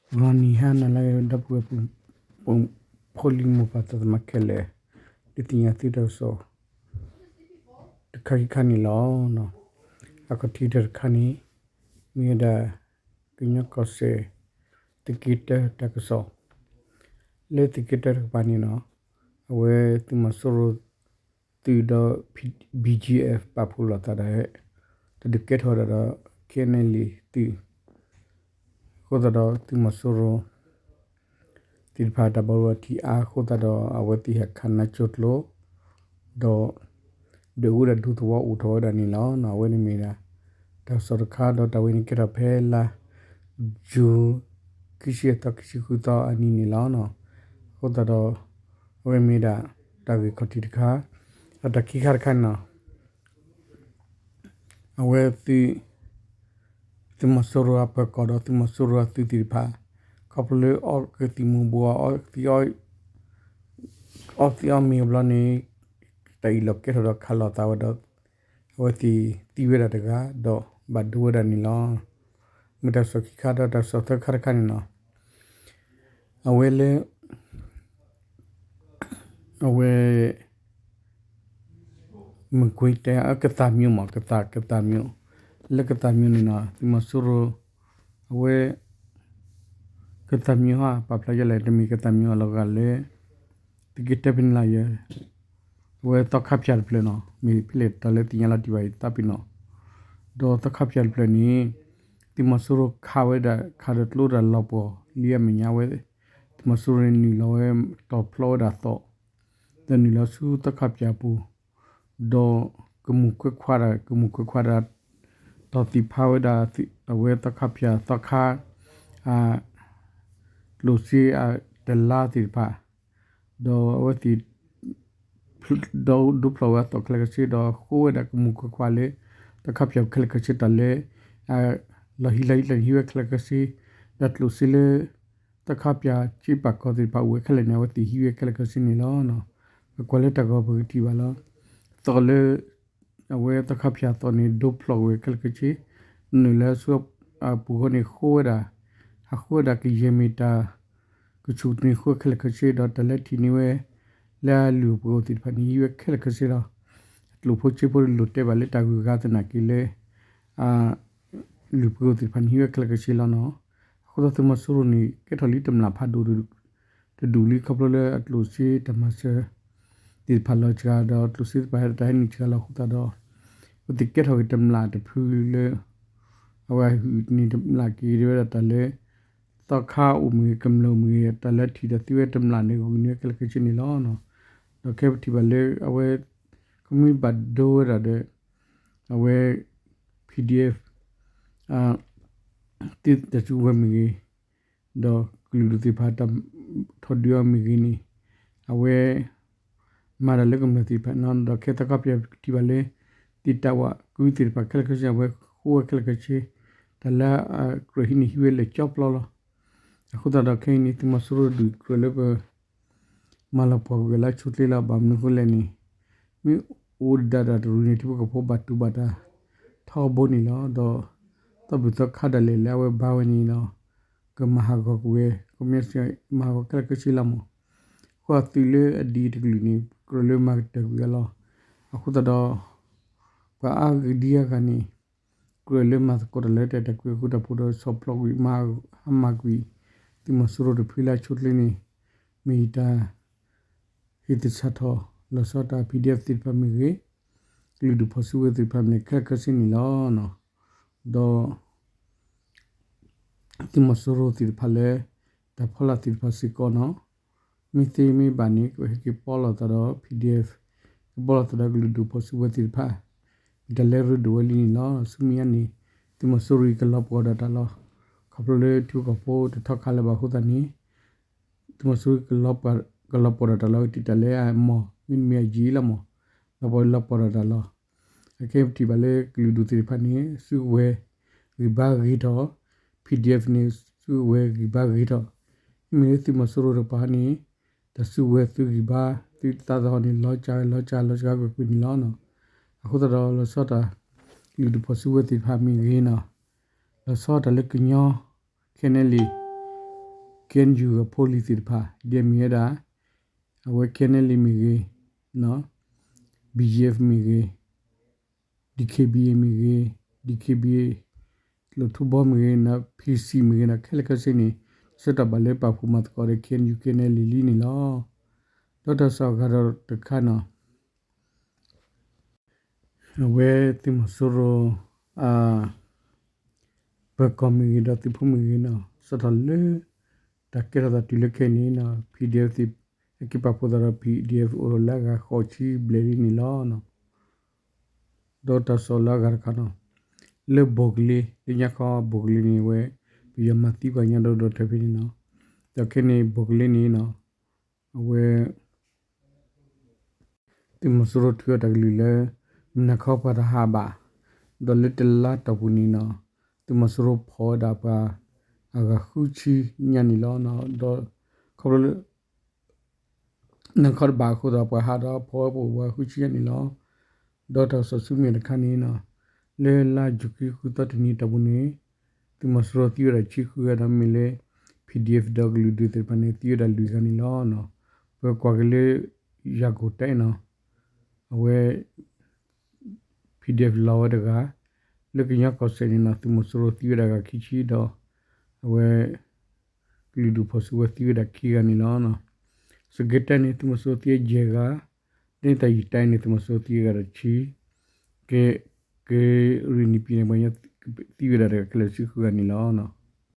ဂီၤနံၤဟါနၤလၢအဂ့ၤ ဒီပုၢ်ဝဲၢ် ဖိလံၤမိၢ်ပၢ်သးသမါခဲလၢာ်, ဒုးသ့ၣ်ညါသုတၢ်ကစီၣ် တခါခံခါန့ၣ်လီၤ. အခီၣ်ထံးတၢ်တခါန့ၣ် မ့ၢ်ဝဲဒၣ် ကညီကီၢ်စဲၣ် သုးက့တၢတၢ်ကစီၣ်, လၢသုးက့တၢတကပၤန့ၣ်လီၤ. အဝဲသုးမီၤစိရိၤ သုးဒီး ဘီဂျီအ့ၣ် ပာ်ဖှိၣ်လိာ်သးဒီး တၢ်ဒုးကဲထီၣ်ဝဲဒၣ်ဒီး ခ့ၣ်အဲၣ်ယူၣ်အ့ၣ် သုး အဃိသတးဒီးသုးမီၤစိရိၤ သ့ၣ်တဖၣ်တၢ်ဘၣ်ဒိဘၣ်ထံးအါအဃိသတးဒီး အဝဲသ့ၣ်ဟဲခးနါစိၤကျိၤ ဒီး ဒုးအိၣ်ဝဲဒၣ်ဒူသဝီအိၣ်ထီၣ်ဝဲဒၣ်န့ၣ်လီၤ. အဝဲန့ၣ်မ့ၢ်ဒၣ် တၢ်ကစီၣ်တခါ ဒီးတၢ်ဝဲန့ၣ်ကဲထီၣ်ဖဲလါယူၤ ခံဆံအသီ ခံဆံဃုသီအနံၤန့ၣ်လီၤ. အဃိသတးဒီး အဝဲမ့ၢ်ဒၣ် တၢ်ဂ့ၢ်ခီၣ်ထံးတခါ, ဒီးတၢ်ခံခါတခါန့ၣ်လီၤ. အဝဲ သုးမီၤစိရိၤအပၢၤကီၢ်ဒီးသုးမီၤစိရိၤအသုးသ့ၣ်တဖၣ် ခီဖျိလၢအီကသံၣ်မူၤဘှီး အီသံးအီမ့ၤအဘျီန့ၣ် တၢ်အ့ၣ်လိာ်ကဲထီၣ်ဒီးခးလိာ်သးဝဲဒီး အဝဲသ့ၣ်သံဝဲဒၣ်တဂၤ ဒီးဘၣ်ဒိဝဲဒၣ်န့ၣ်လီၤ. မ့ၢ်တၢ်ကစီၣ်ခံခါ ဒီးတၢ်ကစီၣ်သၢခါတခါန့ၣ်လီၤ. အဝဲလၢ အဝဲ မကွ့ၤတဲ ကသးမျိာ်မး ကသး ကသးမျိာ်, လၢကသးမျိာ်န့ၣ်လီၤ သုးမီၤစိရိၤ အဝဲ ကသးမျိာ်ဟါ ပာ်ဖျါယလဲၣ် တမ့ၢ်ကသးမျိာ်အလီၤဂာ်လၢ သုးက့တၢဖဲန့ၣ်လီၤယဲ အဝဲသီခါဖၠၣ်တဖျၢၣ်နီၤ မ့ၢ်ဖဲလဲၣ်တၢ်လၢသ့ၣ်ညါလီၤတံၢ်ဘၣ်အံၤသးပ့ၤနီၤ, ဒီးသီခါဖၠၣ်တဖျၢၣ်န့ၣ် သုးမီၤစိရိၤခးဝဲဒၣ် ခးဒီးကျိတၢ်လီၤပှီၢ်လံအမဲာ်ညါဝဲ, သုးမီၤစိရိၤန့ၣ်နုာ်လီၤဝဲ တီၢ်ဖျီဝဲဒၣ်သီၣ်, ဒီးနုာ်လီၤဆူသီခါဖၠၣ်အပူၤ, ဒီးကမူၣ်ခွဲးခွါတၢ် ကမူၣ်ခွဲးခွါတၢ် တီၢ်သံၣ်ဖးဝဲဒၣ် အဝဲသီခါဖၠၣ်သီခါ ကျိၣ်စ့တလါသ့ၣ်တဖၣ်, ဒီးအဝဲသ့ၣ် ဒီးဒိဖျီၣ်ဝဲအသီၣ်ခဲလၢာ်ခဲဆ့ ဒီးဃိဝဲဒၣ်ကမူၣ်ခွဲးခွါလၢ သီခါဖၠၣ်ခဲလၢာ်ခဲဆ့တၢ်လၢ လီၤဟံးလီၤဟံးလီၤဟံးဝဲခဲလၢာ်ခဲဆ့, ဒီးကျိၣ်စ့လၢ သီခါဖၠၣ်စ့ပာ်ကီၢ်သ့ၣ်တဖၣ်အိၣ်ဝဲခဲလၢာ်န့ၣ် အဝဲသ့ၣ်ဟံးဝဲခဲလၢာ်ခဲဆ့န့ၣ်လီၤ. ပကွၢ်လၢတၢ်ဂီၤပကထံၣ်ဘၣ်လီၤ. သီၣ်လၢ အဝဲသီခါဖၠၣ်သီၣ်န့ၣ် ဒိဖျီၣ်ဝဲခဲလၢာ်ခဲဆ့, နုာ်လၢဆူအပူၤဃီန့ၣ် ဃိဝဲဒၣ် ဟးဃိဝဲဒၣ်ကယဲၢ်မ့ၢ်တၢ် ကဆူၣ်န့ၣ်ဃိခဲလၢာ်ခဲဆ့ဒီး တၢ်လၢထံၣ်န့ၢ်ဝဲ လၢအလုၢ်အပှ့ၤအိၣ်သ့ၣ်တဖၣ်န့ၣ် ဟံးဝဲခဲလၢာ်ခဲဆ့လီၤ. အကျိၣ်ဖိစ့ဖိတလိၣ်တဲဘၣ်လၢတၢ်ဂုၤဂၤသနာ်က့လၢ လုၢ်ပှ့ၤအိၣ်သ့ၣ်တဖၣ်န့ၣ် ဟံးဝဲခဲလၢာ်ခဲဆ့လီၤနီၤ. အဃိသတးသုးမီၤစိရိၤန့ၣ် ကဲထီၣ်လံတမျၢ်ဖးဒိၣ် တဒူၣ်လံခီဖျိလၢအကျိၣ်စ့တၢ်မၤစၢၤ သ့ၣ်တဖၣ်လီၤစှၤဒီးကျိၣ်စ့သ့ၣ်တဖၣ်ဟဲတၢ်ဟဲနုာ်စှၤလီၤအဃိသတးဒီး ပသ့ၣ်ကဲထီၣ်က့ၤတမျၢ်တဖုလၢ အဝဲအဟုၣ်န့ၣ်တမျၢ်က့ၤဝဲဒၣ်တၢ်လၢ သီခါအိၣ်မ့ၢ်ဂ့ၤ ကမျၢၢ်အိၣ်မ့ၢ်ဂ့ၤ တၢ်လၢထံၣ်ဒီးသံဝဲတမျၢ်န့ၣ် ဂုာ်န့ၢ်ဝဲခဲလၢာ်ခဲဆ့န့ၣ်လီၤ. ဒီးခဲပထံၣ်ဘၣ်လၢအဝဲ ကမ့ၢ်ဘၣ်ဒိဝဲဒၣ်ဒီး အဝဲ PDF သုတၢ်စုကဝဲၤမ့ၢ်ဂ့ၤ ဒီးကလုာ်ဒူၣ်သ့ၣ်တဖၣ်တၢ်ထီၣ်ဒုးအီၤမ့ၢ်ဂ့ၤန့ၣ် အဝဲ မၤတၢ်လၢကမျၢၢ်သ့ၣ်တဖၣ်နီၤ ဒီးခဲသီခါပထံၣ်ဘၣ်လၢ သ့ၣ်တၢ်ဝးကုသ့ၣ်တဖၣ်ခဲလၢာ်ခဲဆ့ အဝဲဃိဝဲခဲလၢာ်ခဲဆ့ တၢ်လၢအကြၢးဟံးန့ၢ်ဟံးဝဲလၢာ်ကၠီပျီလီၤ. အဃိသတးဒီးခဲအံၤန့ၣ် သုးမီၤစိရိၤဒုးကြၢးလၢပ မၤလီၤပှီၢ်ကွံာ်ဝဲလၢအဆိအချ့လီၤ. ဘၣ်မနုၤအဃိလဲၣ်န့ၣ် မ့ၢ်အိၣ်ဒၣ်တၢ်တရူးန့ၣ် ထံဖိကီၢ်ဖိဘၣ်တူၢ်ဘၣ်တၢ် ထီဘိန့ၣ်လီၤ. ဒီး သီဘူၣ်သီခါဒၣ်လဲာ်လၢအဝဲဘါဝဲန့ၣ်ဒီး ကမၤဟးဂီၤကွံာ်ဝဲ ကမ့ၢ်စ့ၢ်မၤဟးဂီၤခဲလၢာ်ခဲဆ့လီၤမး. အဃိအသုးလၢအဒ်အံၤတကလုာ်န့ၣ် ကြၢးလၢမၤကတၢၢ်ကွံာ်အလီၢ်. အဃိသတးဒီး ပှၤအါဂၤဒံအါဂၤန့ၣ် ကြၢးလၢမၤသကိးတၢ်လၢတၢ်အဲၣ်တၢ်ကွံအဃိတၢ်ဖိဒီး ဆီၣ်ဖျိးကွံာ် မၤဟါမၢ်ကွံာ် သုးမီၤစိရိၤတဖုလၢအဆိအချ့န့ၣ် မ့ၢ်တၢ် ဟ့ၣ်သဆၣ်ထီၣ် လီၤဆီတၢ် PDF သ့ၣ်တဖၣ်မ့ၢ်ဂ့ၤ, ကလုာ်ဒူၣ်ဖီၣ်စုကဝဲၤသ့ၣ်တဖၣ်မ့ၢ်ဂ့ၤ ခဲလၢာ်ခဲဆ့န့ၣ်လီၤ. ဒီး သုးမီၤစိရိၤသ့ၣ်တဖၣ်လၢ တၢ်ဖီလာ်သ့ၣ်တဖၣ်စ့ၢ်ကီးနီၤ, မ့ၢ်သ့မ့ၢ်ဘၣ်န့ၣ် ကဟဲက့ၤပီလိာ်သးဒီး PDF, ကပီလိာ်သးဒီးကလုာ်ဒူၣ်ဖီၣ်စုကဝဲၤသ့ၣ်တဖၣ်, မ့ၢ်တၢ်လၢရ့ဒိၣ်ဝဲလံန့ၣ်လီၤ. ဆူမဲာ်ညါန့ၣ် သုးမီၤစိရိၤကလီၤပှီၢ်ဒၣ်တၢ်လီၤ. ခီဖျိလၢထံဖိကီၢ်ဖိတထီၣ်ခးလၢၤဘၣ်အဃိသတးန့ၣ် သုးမီၤစိရိၤ ကလီၤပှီၢ်ဒၣ်တၢ်လီၤ တံာ်တာ်လၢအမီၢ် မ့တမ့ၢ်အယံာ်လီၤမး, လီၤပှီၢ်လီၤပှီၢ်ဒၣ်တၢ်လီၤ. အခဲပထံၣ်ဘၣ်လၢကလုာ်ဒူၣ်သ့ၣ်တဖၣ်န့ၣ် စုကဝဲၤဂံၢ်ဘါဂ့ၤထီၣ်, PDF န့ၣ် စုကဝဲၤဂံၢ်ဘါဂ့ၤထီၣ်, မ့မ့ၢ်လၢသုးမီၤစိရိၤတကပၤန့ၣ် တၢ်စုကဝဲၤသုဂံၢ်ဘါ သုသးသဟီၣ်န့ၣ် လီၤစှၤလီၤစှၤလီၤစှၤကွ့ၢ်ကွ့ၢ်န့ၣ်လီၤ. အဃိသတးဒီးလီၤဆီတၢ် ကလုာ်ဒူၣ်ဖီၣ်စုကဝဲၤသ့ၣ်တဖၣ်မ့ၢ်ဂ့ၤနီၤ, လီၤဆီတၢ်လၢကညီ ခဲနဲလံ KNU အဖိလံၤသ့ၣ်တဖၣ် ဒ်အမ့ၢ်ဝဲဒၣ် အဝဲ KNLA မ့ၢ်ဂ့ၤ, BGF မ့ၢ်ဂ့ၤ, DKBA မ့ၢ်ဂ့ၤ, DKBA ကျိာ်ထူဘီမ့ၢ်ဂ့ၤ, PC မ့ၢ်ဂ့ၤဒီး ခဲလၢာ်ခဲဆ့န့ၣ် ဆၢကတီၢ်ဘၣ်လၢပာ်ဖှိၣ်မၤသကိးဒီး KNU KNLA လံန့ၣ်လီၤ. ဒီးတၢ်ကစီၣ်အဂၤဒီးတခါန့ၣ် အဝဲသုးမီၤစိရိၤ ပၢၤကီၢ်မ့ၢ်ဂ့ၤဒီးသုးဖိမ့ၢ်ဂ့ၤန့ၣ် စးထီၣ်လၢ တၢ်ကဲထီၣ်သးတုၤလၢခဲအံၤန့ၣ် PDF သ့ၣ် ဟဲက့ၤပာ်ဖှိၣ်သးဒီး PDF အိၣ်လၢအဂၤဃိးဆံဘျဲၣ်လံန့ၣ်လီၤ. ဒီးတၢ်ကစီၣ်လၢအဂၤတခါန့ၣ် လၢဘိၣ်ကလ့ လၢညါခီဘိၣ်ကလ့န့ၣ် အဝဲ ပယီၤမၤသံပှၤကညီဒီဒီထၢၣ်ဖဲန့ၣ်လီၤ. ဒီးခဲအံၤန့ၣ် ဘိၣ်ကလ့န့ၣ် အဝဲ သုးမီၤစိရိၤထုးအီၤတၢ်ကလုၢ်လၢ မုၢ်နၤခီပှၤတဟးဘၣ်, ဒီးလၢတလါတီၢ်ပူၤန့ၣ် သုးမီၤစိရိၤဖီၣ်ဝဲဒၣ်ပှၤ အဂၤဃုဆံညါန့ၣ်လီၤ. ဒီးခီဖျိလၢ နၤခီတဘၣ်အဃိဒီး ပှၤဟးဒီးဖီၣ်ဝဲပှၤဃုဆံညါန့ၣ်လီၤ. ဒီးတၢ်ကစီၣ်ဆူမဲာ်တခါန့ၣ် လၢလါယူၤခံဃုသီတနံၤတီၢ်ပူၤန့ၣ် သုးမီၤစိရိၤသံဝဲဒၣ်ဆံဃုဂၤဒီးမ့ၢ်လၢ PDF ဒီးကလုာ်ဒူၣ်သ့ၣ်တဖၣ်န့ၣ် သံဝဲဒၣ်လွံၢ်ဂၤန့ၣ်လီၤ. ပကွၢ်က့ၤလၢ ယၤကိာ်တဲနီၤ အဝဲ PDF လီၤဝဲတဂၤ, လၢကညီကီၢ်စဲၣ်န့ၣ် သုးမီၤစိရိၤသံဝဲဒၣ်ဂၤခံဆံဒီး အဝဲ ကလုာ်ဒူၣ်ဖီၣ်စုကဝဲၤသံဝဲဒၣ်ခံဂၤန့ၣ်လီၤ. စကဲတဲန့ၣ် သုးမီၤစိရိၤသံဝဲယဲၢ်ဂၤ, လၢနသးယံာ်တၢ်န့ၣ် သုးမီၤစိရိၤသံဝဲဒၣ်တဆံ, က ကရ့ၣ်နံၣ်ပံၤန့ၣ် ပှၤကညီသံဝဲဒၣ်တဂၤခဲလၢာ်ဆံဃုဂၤန့ၣ်လီၤ.